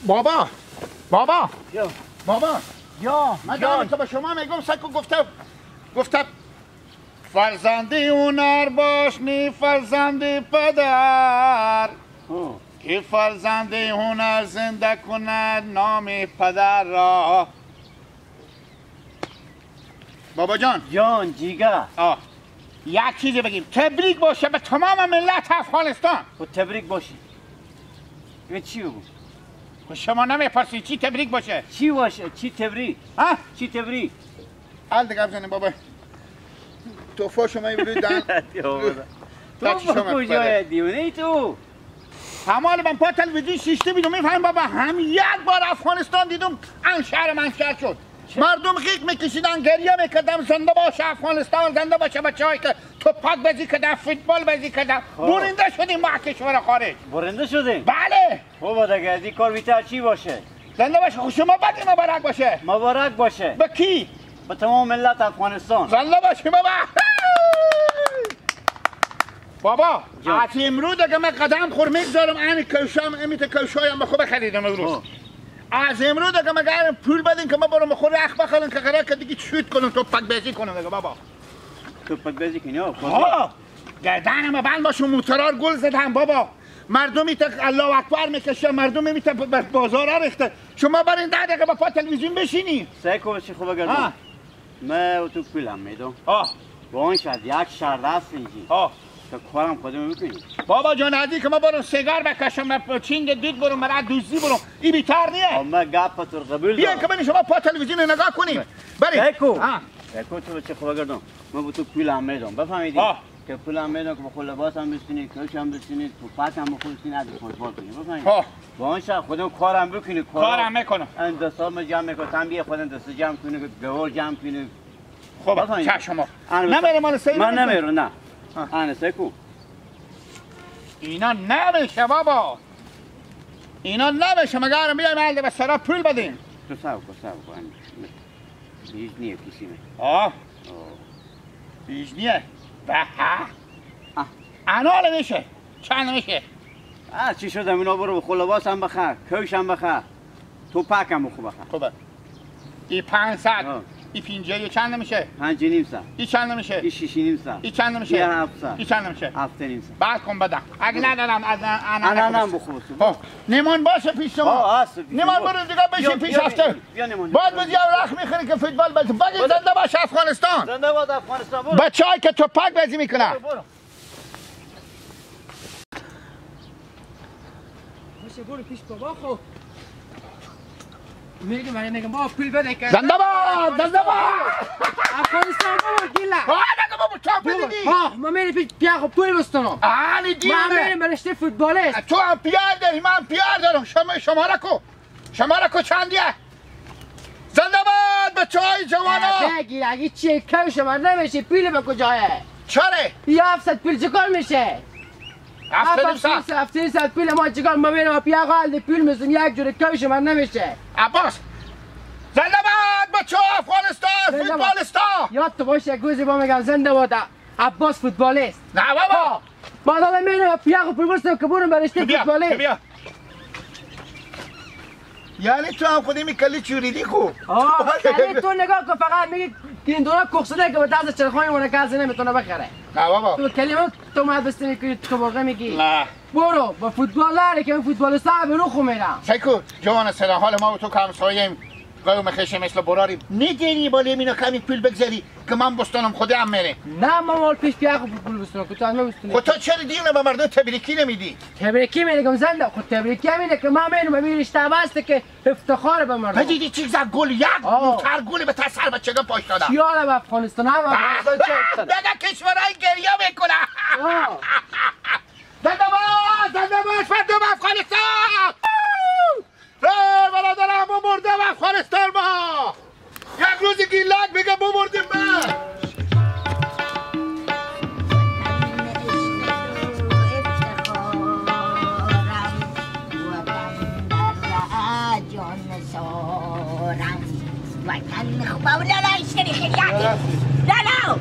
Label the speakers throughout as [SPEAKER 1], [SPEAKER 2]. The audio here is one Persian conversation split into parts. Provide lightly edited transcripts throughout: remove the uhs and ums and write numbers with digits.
[SPEAKER 1] بابا بابا بابا
[SPEAKER 2] یا
[SPEAKER 1] من دارم که به شما میگم سکو گفته فرزندی هنر باش نی فرزندی پدر که فرزندی هنر زنده کند نام پدر را. بابا جان
[SPEAKER 2] جان جیگر
[SPEAKER 1] یک چیزی بگیم، تبریک باشه به تمام ملت افغانستان.
[SPEAKER 2] و تبریک باشه چی بگو؟
[SPEAKER 1] شما نمیپرسی چی تبریک باشه؟
[SPEAKER 2] چی باشه؟ چی تبریک؟
[SPEAKER 1] ها؟
[SPEAKER 2] چی تبریک؟
[SPEAKER 1] حال دیگه بزنیم بابا. توفا شما میبینید دن.
[SPEAKER 2] تو کجای دیونه ای تو؟
[SPEAKER 1] همال من پا تلویزیون شیشته بیدم میفهمم بابا، هم یک بار افغانستان دیدم ان شهر من شهر شد. مردم غیق میکشیدن گریه میکردم زنده باشه افغانستان، زنده باشه بچه‌هایی که توپک بازی کردن، فوتبال بازی کردن. برنده شدیم ما کشور خارج.
[SPEAKER 2] برنده شدیم؟
[SPEAKER 1] بله.
[SPEAKER 2] خب دیگه از این کار بیتر چی باشه؟
[SPEAKER 1] زنده باشه. خب شما بدی مبارک باشه.
[SPEAKER 2] مبارک باشه.
[SPEAKER 1] به کی؟
[SPEAKER 2] به تمام ملت افغانستان.
[SPEAKER 1] زنده باشه بابا. بابا از امروز اگه من قدم خور میگذارم این کوشام امیت کوشایم به خوب خریدم امروز. از امروز اگه مگر پول بدین که ما برم خور رخ بخرم که قرار که دیگه شوت کنم توپک بازی کنم دیگه بابا.
[SPEAKER 2] توپک بازی کنی
[SPEAKER 1] ها؟ گردنم بند باشه موترار گل زدم بابا. مردمی تا الله اکبر میکشه، مردم میته بازار ریخته. شما برین 10 دقیقه با پا تلویزیون بشینی.
[SPEAKER 2] سعی کن چی خوبه گردن. من تو پولم میدم. با اون شرط یک شرط است اینجا. تا کارم خودم میکنی.
[SPEAKER 1] بابا جان عزیز که ما برم سیگار بکشم، چینگ دود برم، مرا دوزی برم، این بیتر نیه.
[SPEAKER 2] ما گپ تو قبول دارم.
[SPEAKER 1] بیا که من شما پا تلویزیون نگاه کنیم. بریم.
[SPEAKER 2] سعی کو تو چه خوبه گردم. من با تو پولم میدم. بفهمیدی؟ که پولم میدم که بخور لباس هم بسینی، کفش هم بسینی، توپک هم بخور از فوتبال کنی. بفهمیدی؟ با اون شرط خودم کارم بکنی.
[SPEAKER 1] کارم میکنم.
[SPEAKER 2] این دستا ما جمع میکنم، بیا خودم دست جمع کنی، گوار جمع کنی.
[SPEAKER 1] خب چه شما؟ نمیرم مال سید.
[SPEAKER 2] من نمیرم نه. آنه سکو
[SPEAKER 1] اینا نمیشه بابا، اینا نمیشه. مگر بیایم علی به سرا پول بدیم.
[SPEAKER 2] تو ساو کو ساو کو بیش نیه کسی می.
[SPEAKER 1] بیش نیه. به انال میشه چند میشه؟
[SPEAKER 2] چی شدم اینا برو بخور لباس هم بخر، کوش هم بخر، توپک هم بخور بخر.
[SPEAKER 1] خوبه. ای 500 ای 50 چند میشه؟
[SPEAKER 2] 5.5 ساعت.
[SPEAKER 1] ای چند میشه؟
[SPEAKER 2] ای 6.5 ساعت.
[SPEAKER 1] ای چند میشه؟
[SPEAKER 2] 7 ساعت.
[SPEAKER 1] ای چند میشه؟
[SPEAKER 2] 7.5 ساعت.
[SPEAKER 1] بعد کن بدم. اگه ندارم از
[SPEAKER 2] انا بخور.
[SPEAKER 1] خب نیمان باشه پیش شما. نیمان برو دیگه بشین پیش هفته. بعد بزی رخ میخوری که فوتبال بازی. بگی زنده باش افغانستان.
[SPEAKER 2] زنده باد افغانستان. برو.
[SPEAKER 1] بچه‌ای که توپک بازی میکنن.
[SPEAKER 3] باشه برو پیش بابا. خب میگم بابا پول بده که
[SPEAKER 1] زنده باد زنده باد
[SPEAKER 3] افغانستان بابا گیلا.
[SPEAKER 1] نه بابا چا پول دیدی؟
[SPEAKER 3] ها ما میریم پیش پیاخ پول بستونم.
[SPEAKER 1] علی دیونه
[SPEAKER 3] ما میریم رشته فوتبالیست.
[SPEAKER 1] تو هم پیار داری من پیار دارم. شما را کو چندیه؟ زنده باد بچهای جوانا.
[SPEAKER 3] بگیر اگه چیه کم شما نمیشه. پول به کجایه؟
[SPEAKER 1] چرا؟
[SPEAKER 3] یه 700 پول چیکار میشه؟ 700 پول ما چیکار؟ ما میریم پیاخ حال پول میزم یک جوره کم شما نمیشه.
[SPEAKER 1] عباس زنده باد بچه افغانستان فوتبالیستا.
[SPEAKER 3] یاد تو باشه یک روزی با میگم زنده باد عباس فوتبالیست.
[SPEAKER 1] نه بابا
[SPEAKER 3] ما دادم میرم پیاخ پول برسم که برم برشته فوتبالیست.
[SPEAKER 1] بیا یعنی تو هم خودی میکلی چوریدی خوب.
[SPEAKER 3] یعنی تو نگاه کن فقط میگی این دونا کخسده که به دست چرخوی مونه کسی نمیتونه بخره.
[SPEAKER 1] نه بابا
[SPEAKER 3] تو کلمه تو ما بسته میکنی تو برقه میگی.
[SPEAKER 1] نه
[SPEAKER 3] برو با فوتبال نره که من فوتبالیستا به رو خو میرم.
[SPEAKER 1] سیکو جوان سر حال ما و تو که همسایه‌ایم قوم خیشه مثل براریم نداری بالا اینا کمی پول بگذاری که من بستانم خودم هم میره.
[SPEAKER 3] نه ما مال پیش پیاخ پول بستانم که تو هم بستونی.
[SPEAKER 1] خب تو چرا دیونه به مردم تبریکی نمیدی؟
[SPEAKER 3] تبریکی میدم زنده. خب تبریکی همینه که ما میرم به رشته بسته که افتخار به مردم.
[SPEAKER 1] دیدی چی زد گل یک موتر گل به تسر بچگا پاش دادم.
[SPEAKER 3] چیاله افغانستان هم افغانستان چه
[SPEAKER 1] دغه کشورای گریه میکنه. زنده باش زنده باش مردم افغانستان. برادرم ببردم افغانستان ما یک روز گیلک میگه ببردیم ما.
[SPEAKER 4] نه نه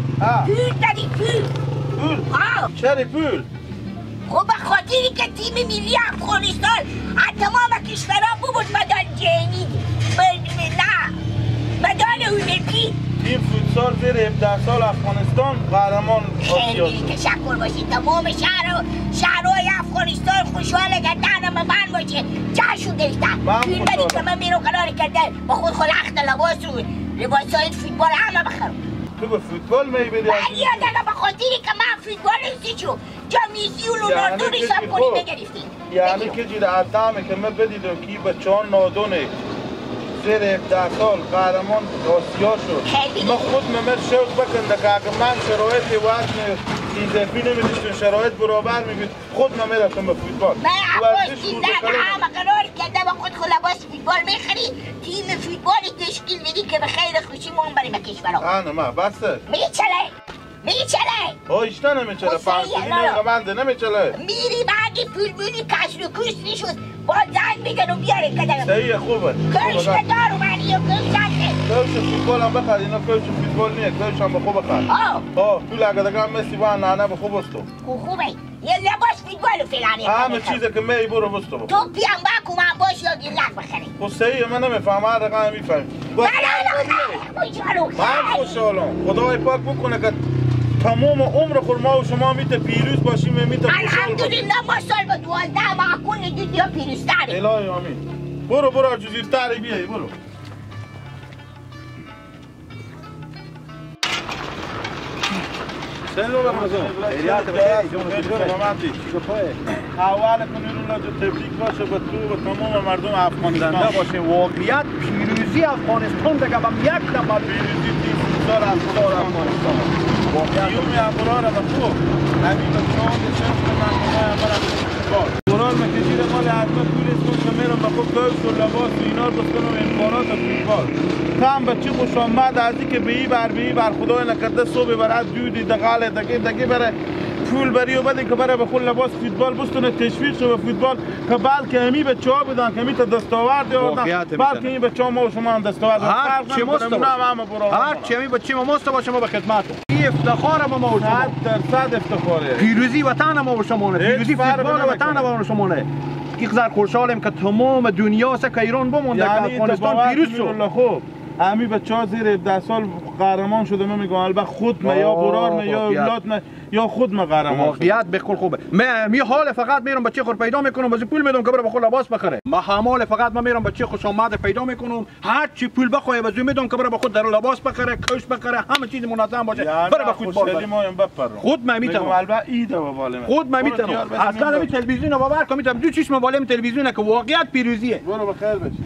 [SPEAKER 4] پول دادی پول.
[SPEAKER 2] پول؟ چرا پول؟
[SPEAKER 4] خب خدا خاطری که تیم ملی افغانستان از تمام کشورها بود مدال جهانی، نه مدال المپیک.
[SPEAKER 5] تیم فوتسال زیر 17 سال افغانستان قهرمان آسیا شد.
[SPEAKER 4] خیلی تشکر باشید. تمام شهرهای افغانستان خوشحاله که دهنم من باشه جشن گرفتن. این بدی که من میرم قرار کرده با خود خلخت لباس و لباسهای فوتبال همه بخرم.
[SPEAKER 5] تو به فوتبال میبری؟
[SPEAKER 4] ولی یادم به خاطری که من فوتبال نیستی جا میسی و لوناردو رو حساب کنی بگرفتی.
[SPEAKER 5] یعنی که جیر عدمه که من بدیدم که بچه ها نادونه زیر 17 سال قهرمان آسیا شد. من خود ممر شوق بکنده که اگه من شرایط وزن اضافی نمیداشتم شرایط برابر میبید خود من میرفتم به فوتبال.
[SPEAKER 4] من عباس دیدن همه قرار کرده با خود لباس فوتبال میخری تیم فوتبال تشکیل میدی که به خیر خوشی ما بریم به کشورها.
[SPEAKER 5] نه من بسه
[SPEAKER 4] میچله میچله.
[SPEAKER 5] ایشتا نمیچله فهمیدی نمیچله نمیچله.
[SPEAKER 4] میری بعدی پول بودی کشل و کش نشد با زنگ میدن و بیاره کدم.
[SPEAKER 5] صحیح خوبه.
[SPEAKER 4] کش دارو منی و کش نشه.
[SPEAKER 5] کش فوتبال هم بخر، اینا کش فوتبال نیه، کش هم به خوب بخر. آه پول اگه دیگه هم مسی با نه به خوب است.
[SPEAKER 4] خوبه. یه لباس فوتبال فلانی.
[SPEAKER 5] همه چیزی که می برو بستو.
[SPEAKER 4] تو بیام با من باش یا گلک بخری.
[SPEAKER 5] خب صحیح من نمیفهمم هر رقم میفهمی. من خوشحالم. خدای پاک بکنه که تمام عمر خود ما و شما میته پیروز باشیم میته خوشحال باشیم.
[SPEAKER 4] الحمدلله ما سال با 12 ما کل دنیا پیروزتریم.
[SPEAKER 5] الهی آمین. برو برو جزیرتر بیای برو. اول کنون رو تبریک باشه به تو و تمام مردم افغانستان.
[SPEAKER 1] زنده باشین. واقعیت پیروزی افغانستان دیگه با یک نفر
[SPEAKER 5] پیروزی تیم فوتسال افغانستان. یومی ابرار به خوب همین به چند شخص من برم فوتبال قرار مکشید مال حتما پول استون که میرم به خوب دوست و لباس و اینا رو بستنم امکانات فوتبال تام بچه خوش آمد از که به ای بر به ای بر خدای نکرده صبح برات دودی دغاله دگه دگه بره پول بری و بده که بره به خود لباس فوتبال بستونه تشویق شو به فوتبال که بلکه همی بچه ها بدن که همی تا دستاورد آوردن بلکه این بچه ها ما و شما هم دستاورد
[SPEAKER 1] هر چه ماست هر چه همی بچه ما ماست باشه ما به خدمت این افتخار ما و شما
[SPEAKER 5] 100% افتخاره
[SPEAKER 1] پیروزی وطن ما و شما پیروزی فوتبال وطن ما و شما اینقدر خوشحالیم که تمام دنیا سه که ایران بمونده که افغانستان پیروز شد.
[SPEAKER 5] خوب همی بچه ها زیر 17 سال قهرمان شده من میگم البته خود ما یا برار ما یا اولاد ما یا خود ما قهرمان.
[SPEAKER 1] واقعیت بالکل خوبه. من می حال فقط میرم بچه خود پیدا میکنم واسه پول میدم که بره بخور لباس بخره. ما حمال فقط ما میرم بچه خوش آمد پیدا میکنم هر چی پول بخواه واسه میدم که بره بخود در لباس بخره کش بخره همه چیز منظم باشه بره به خود بال. خود من میتونم
[SPEAKER 5] البته ایده بالم.
[SPEAKER 1] خود من میتونم اصلا می تلویزیون باور کن میتونم دو چشم بالم تلویزیون که واقعیت پیروزیه.
[SPEAKER 5] برو بخیر باشی.